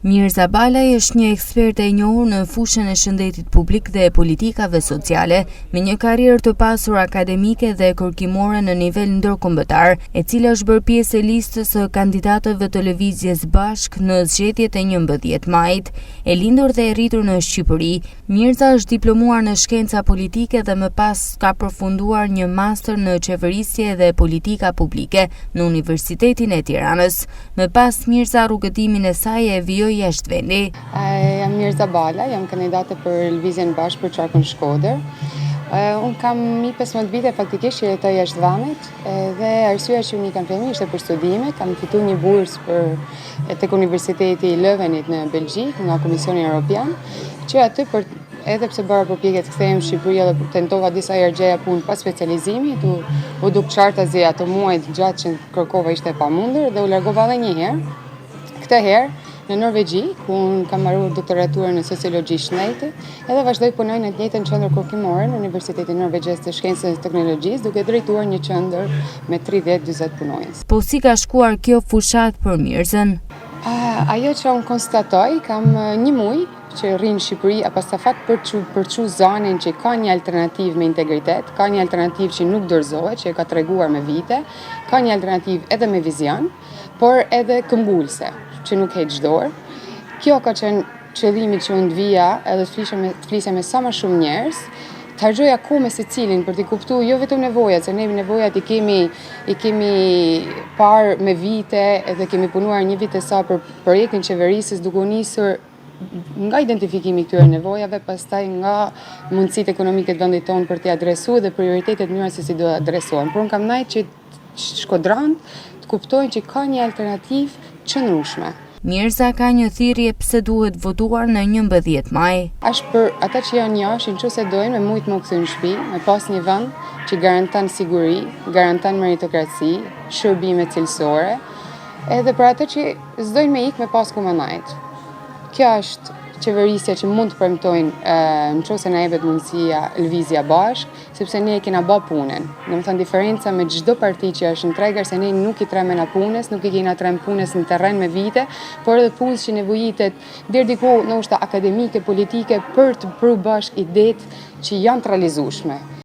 Mirza Balaj është një eksperte e njohur në fushën e shëndetit publik dhe politikave sociale, me një karrierë të pasur akademike dhe kërkimore në nivel ndërkombëtar, e cila është bërë pjesë e listës së kandidatëve të Lëvizjes Bashkë në zgjedhjet e 11 majit. E lindur dhe e rritur në Shqipëri, Mirza është diplomuar në shkenca politike dhe më pas ka përfunduar një master në qeverisje dhe politika publike në Universitetin e Tiranës. Më pas Mirza rrugëtimin e saj e vijoi jashtë vendi. Jam Mirza Bala, jam kandidate për Lëvizjen Bashkë për qarkun Shkodër. Unë kam mi 15 vite faktikisht që jetoj jashtë vendit dhe arsyeja që unë ikëm fillim ishte për studime, kam fituar një bursë për tek Universiteti i Leuvenit në Belgjikë nga Komisioni Evropian, që aty për edhe pse bëra përpjekje të kthehem në Shqipëri edhe tentova disa herë gjeja punë pas specializimit, u, u duk qartazi ato muaj gjatë që kërkova ishte e pamundur dhe u largova edhe një herë. Këtë herë në Norvegji, ku unë kam marrë doktoraturën në sociologji shëndeti, edhe vazhdoj punoj në të njëjtën qendër kërkimore në Universitetin Norvegjez të Shkencës dhe Teknologjisë, duke drejtuar një qendër me 30-40 punonjës. Po si ka shkuar kjo fushatë për Mirzën? Ajo që unë konstatoj, kam një muaj që rri në Shqipëri, a pas fakt për çu për çu zanin që ka një alternativë me integritet, ka një alternativë që nuk dorëzohet, që e ka treguar me vite, ka një alternativë edhe me vizion, por edhe këmbgulëse, që nuk heq dorë. Kjo ka qenë qëllimi që unë të vija edhe të flisja me, të flisja me sa më shumë njerëz, të harxhoja kohë me secilin për t'i kuptu jo vetëm nevojat, se ne nevojat i kemi i kemi parë me vite edhe kemi punuar një vit e sa për projektin qeverisës duke u nisur nga identifikimi i këtyre nevojave, pastaj nga mundësitë ekonomike të vendit tonë për t'i adresuar dhe prioritetet mënyra se si do adresohen. Por unë kam najt që shkodranët të kuptojnë që ka një alternativë qëndrueshme. Mirza ka një thirrje pse duhet votuar në 11 maj. Është për ata që janë jashtë, në qoftë se dojnë me mujtë me u kthy në shtëpi, me pas një vend që garanton siguri, garanton meritokraci, shërbime cilësore, edhe për ata që s'dojnë me ikë me pas ku me najt. Kjo është qeverisja që mund të premtojnë në qoftë se na jepet mundësia lëvizja bashkë, sepse ne e kena ba punën. Do më thënë, diferenca me çdo parti që është në treg është se ne nuk i tremena punës, nuk i kena trem punës në terren me vite, por edhe punës që nevojitet deri diku ndoshta akademike, politike për të pru bashkë idetë që janë të realizueshme.